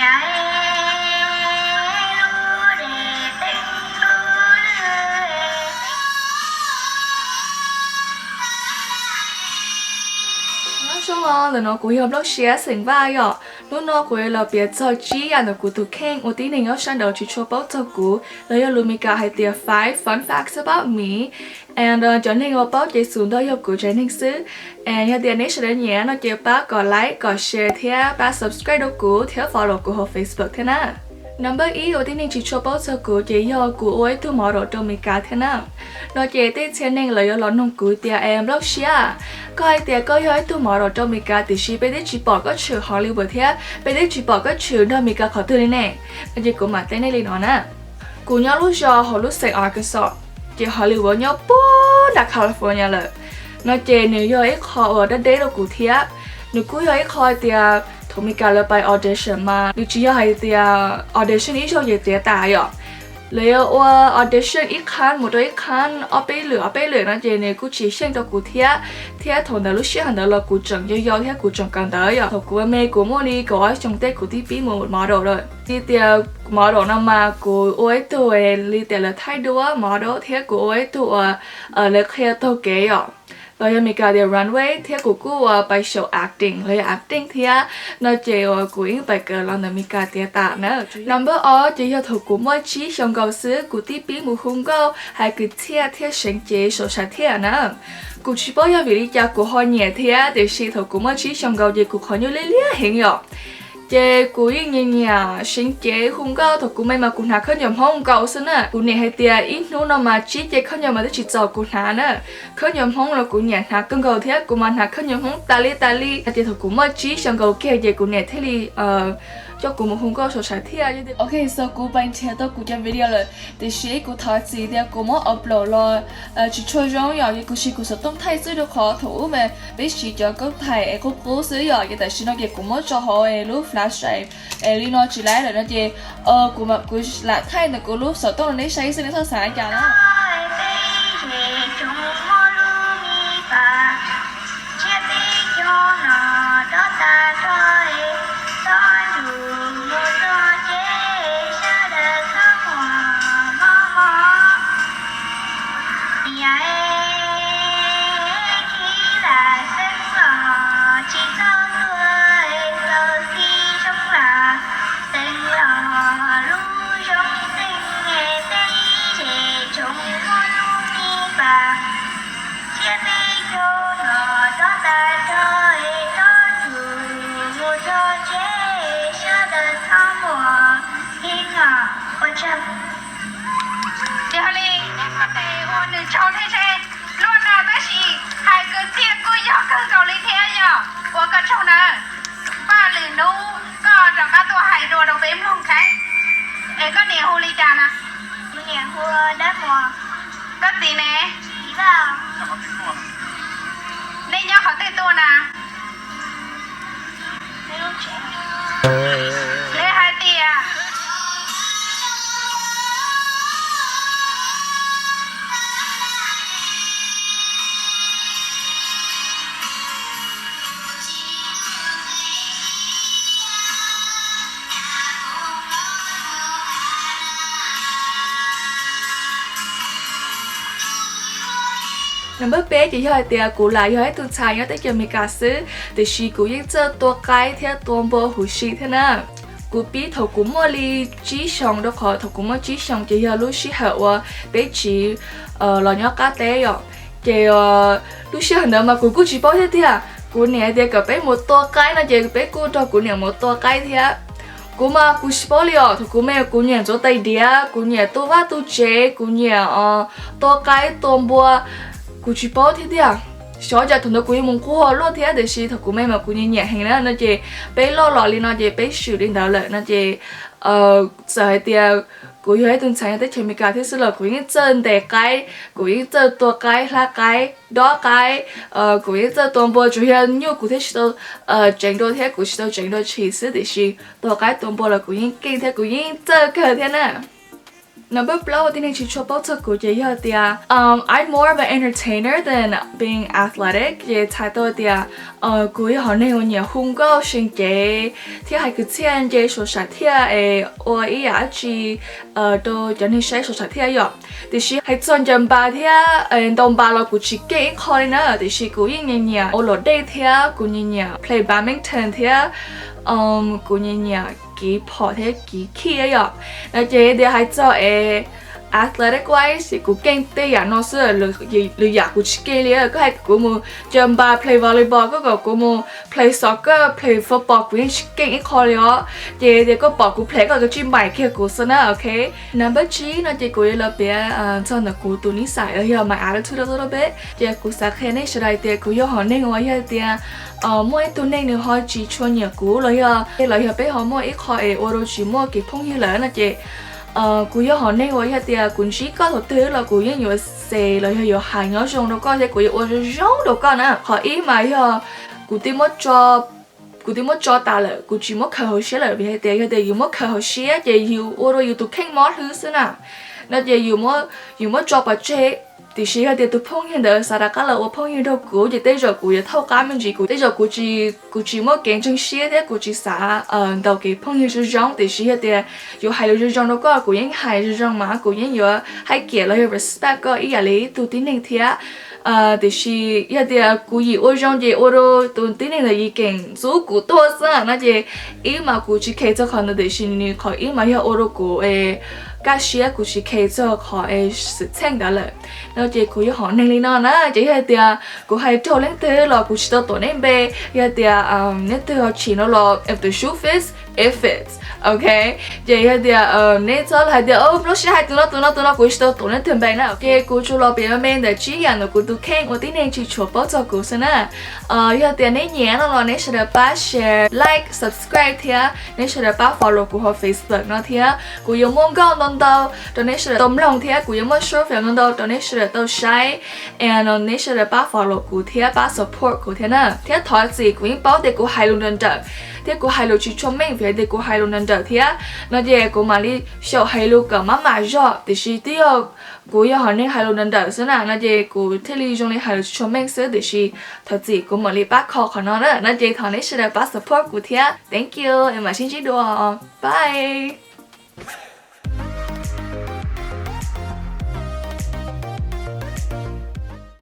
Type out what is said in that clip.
Nyob zoo os, ntawm no kuv yog Nplooj Siab xeem Vaj yom. Hnub no kuv yuav los piav txog tsib yam ntawm kuv tus kheej uas tib neeg nyob sab nraud tsis tshua paub txog kuv, los yog lus Meskas hais tias five fun facts about me. And cov neeg uas paub ces xus ntau yog kuv tsev neeg xwb. And yog tias neb sawv daws nyiam no ces pab kom like, kom share thiab pab subscribe rau kuv thiab follow kuv hauv Facebook thiab na. Number ib uas tib neeg tsis tshua paub txog kuv ces yog kuv ua ib tug model rau Meskas thiab na. No ces tej txhia neeg lawv yuav los nug kuv tias, es Nplooj Siab, koj hais tias koj yog ib tug model rau Meskas tiam sis peb twb tsis pom koj tshwm Hollywood thiab peb twb tsis pom koj tshwm nrog Meskas qhov twg li ne? No ces kuv mam teb nej li no na. Kuv nyob lub zos hauv lub xeev Arkansas, ces Hollywood nyob puag nram California lawm. No ces nws yog ib qho uas dab deb rau kuv thiab. Nws kuj yog ib qho hais tias thaum Meskas lawv pais audition mas nws tsis yog hais tias audition ib zaug ces tiav tas yom. Lawv yuav ua audition ib qhab mus rau ib qhab ob peb lwm ob peb lwm no ces nws kuj tsis xyeej rau kuv thiab. Thiab thaum ntawd lub sij hawm ntawd los kuv tseem yau yau thiab kuv tseem kawm ntawv yom. Thaum kuv me kuv muaj li kaum ob xyoo tej kuv twb pib mus model lawm. Vim tias model no mas kuv ua ib tug li tias lawv thaij duab model thiab kuv ua ib tug uas lawv qhia taug kev yom, los yog Meskas tias runway, thiab kuv kuj ua pais show acting los yog acting thiab. No ces uas kuv yeej pais kawm los ntawm Meskas tiav tas na. Number ob ces yog thaum kuv muaj tsib xyoo nkaus xwb kuv twb pib mus hu nkauj hais kwv txhiaj thiab seev cev saum sam thiaj na. Kuv tsis paub yog vim li cas kuv ho nyiam thiab, tiam sis thaum kuv muaj tsib xyoo nkaus ces kuv qhov nyuj liab liab heev yom. Ces kuv yeej nyiam nyiam seev cev hu nkauj. Thaum kuv me mas kuv hnav khaub ncaws Hmoob nkaus xwb na. Kuv niam hais tias ib hnub no mas tsib ce khaub ncaws mas twb tsis txaus kuv hnav na. Khaub ncaws Hmoob los kuv nyiam hnav kawg nkaus thiab kuv mas hnav khaub ncaws Hmoob tas li tas li. Ces thaum kuv muaj tsib xyoo nkaus kiag ces kuv niam thiaj li coj kuv mus hu nkauj saum sam thiaj. Ok, so kuv pais nrhiav tau kuv cov video lawm, tiam sis kuv thov txim tias kuv muab upload los tsis tshua zoo yom, kuv siv kuv xov tooj thaij xwb rau qhov thaum ub mas peb siv cov koob thaij es qub qub xwb yom, ces tam sim no ces kuv muab tso hauv lub flash drive es li no tsis laib lawm no ces kuv lam thaij ntawm kuv lub xov tooj rau nej saib xwb, nej txhob xav li cas na. Yog li, ua nws tsaug thiab seb, luaj na tab sis hais kwv txhiaj kuj yog kawg nkaus li thiab yog ua koj tsaug na. Paj lwm hnub koj rov qab tuaj hais dua rau peb mloog thiab. Es koj niam hu li cas na? Koj txiv ne? Nej nyob qhov twg tuaj na? Nws hais tias Number peb ces yog hais tias kuv lam yog ib tug ntxhais nyob teb chaws Amelikas xwb, tiam sis kuv yeej txawj tua qaib thiab tua npua huv si thiab na. Kuv pib thaum kuv muaj li tsib xyoos, rau qhov thaum kuv muaj tsib xyoos ces yog lub sij hawm uas peb tsiv los nyob qab teb yom. Ces lub sij hawm ntawd mas kuv kuj tsis paub thiab tiag. Kuv niam hais tias kom peb mus tua qaib no ces peb kuj nrog kuv niam mus tua qaib thiab. Kuv mas kuv tsis paub li os, thaum kuv me kuv nyiam ntxuav tais diav, kuv nyiam tu vaj tu tsev, kuv nyiam tua qaib tua npua, kuv tsis paub thiab tiag. Xyov cas thaum ntawd kuv yuav mus nquag luaj thiab, tiam sis thaum kuv me mas kuv nyiam nyiam heev na. No ces peb loj los li no ces peb swm li ntawd lawm no ces txawm hais tias kuv yog ib tug ntxhais nyob teb chaws Amelikas thiab xwb los kuv yeej txawj ntes qaib, kuv yeej txawj tua qaib, hlab qaib, dob qaib, kuv yeej txawj tua npua, tsuas yog nyuj kuv thiaj tsis tau tseev dua thiab kuv tsis tau tseev dua tshis xwb, tiam sis tua qaib tua npua los kuv yeej keej thiab kuv yeej txawj kawg thiab na. Number plaub uas tib neeg tsis tshua paub txog kuv ces yog tias I'm more of an entertainer than being athletic. Ces txhais tau tias kuv yog hom neeg uas nyiam hu nkauj see cev thiab hais kwv txhiaj nce suav saim thiaj es ua ib yam dab tsi rau cov neeg saib suav saim thiaj yom. Tiam sis hais txog ncaws npas thiab ntaus npas los kuv tsis keej ib qho li na, tiam sis kuv yeej nyiam nyiam ua luam dej thiab kuv nyiam nyiam play badminton thiab kuv nyiam nyiam kiv phom thiab kiv khij yom. No ces tias hais txog es athletic wise ces kuv keej tej yam no xwb, lwm yam kuv tsis keej li. Koj hais kuv mus ncaws npas play volleyball, koj kom kuv mus play soccer, play football, kuv yeej tsis keej ib qho li os. Ces tias koj pom kuv play koj kav tsij maim kiag kuv xwb na, ok. Number tsib no ces kuv yuav los piav txog ntawm kuv tus nij xais los yog my attitude a little bit. Ces kuv xav qhia nej sawv daws tias kuv yog hom neeg uas yog tias muaj ib tug neeg nws ho tsis tshua nyiam kuv los yog, los yog peb ho muaj ib qho es ua rau tsis muaj kev phooj ywg lawm no ces kuv yog hom neeg uas yog tias kuv ntsib koj thaum twg los kuv yeej yuav xes los yog yuav hais nyob zoo rau koj thiab kuv yuav ua zoo zoo rau koj na. Qhov ib mas yog kuv twb muab tso kuv twb muab tso tas lawm, kuv tsis muab khaws hauv siab lawm, vim hais tias yog tias yus muab khaws hauv siab ces yus ua rau yus tus kheej mob hlwb xwb na. No ces yus muab tso pov tseg, tiam sis yog tias tus phooj ywg ntawd xav rov qab los ua phooj ywg nrog kuv ces tej zaum kuv yuav thaub qab me ntsis, kuv tej zaum kuv tsis, kuv tsis muaj kev ntseeg siab thiab kuv tsis xav ntaus kev phooj ywg zoo zoo, tiam sis yog tias yus hais lus zoo zoo rau koj kuv yeej hais zoo zoo mas kuv yeej yuav hais kiam los yog respect koj ib yam li ib tug tib neeg thiab. Tiam sis yog tias kuv yim ua zoo ces ua rau tus tib neeg ntawd yim keem ntxub kuv tuag xwb no ces ib mas kuv tsis khes txog qhov ntawd, tiam sis nws qhov ib mas yog ua rau kuv kaj siab, kuv tsis khes txog qhov es xwm txheej ntawd lawm. No ces kuv yog hom neeg li no na, ces yog tias kuv hais raug leej twg los kuv tsis tau tuam nej npe, yog tias nej twg ho chim no los if the shoe fits, it fits, ok. Ces yog tias nej txhob los hais tias lub sij hawm tus no tus no tus no, kuv tsis tau tuam nej twg npe na. Ces kuv tsuas los piav me me ntawm tsib yam ntawm kuv tus kheej uas tib neeg tsis tshua paub txog kuv xwb na. Yog tias neb nyiam no los neb sawv daws pab share, like, subscribe thiab neb sawv daws pab follow kuv hauv Facebook no thiab. Kuv yuav muaj nkauj ntau ntau rau neb sawv daws tau mloog thiab kuv yuav muaj short film ntau ntau rau neb sawv daws tau saib. And neb sawv daws pab follow kuv thiab pab support kuv thiab na. Thiab thov txim kuv yeej paub tias kuv hais lus nrawm nrawm thiab kuv hais lus tsis tshua meej vim tias kuv hais lus nrawm nrawm thiab. No ces kuv mam li xyaum hais lus kom mab mam zog, tiam sis twb yog kuv yog hom neeg hais lus nrawm nrawm xwb na, no ces kuv thiaj li zoo li hais lus tsis tshua meej xwb, tiam sis thov txim kuv mam li pab kho qhov no na. No ces thov neb sawv daws pab support kuv thiab. Thank you, es mam sib ntsib dua. Bye.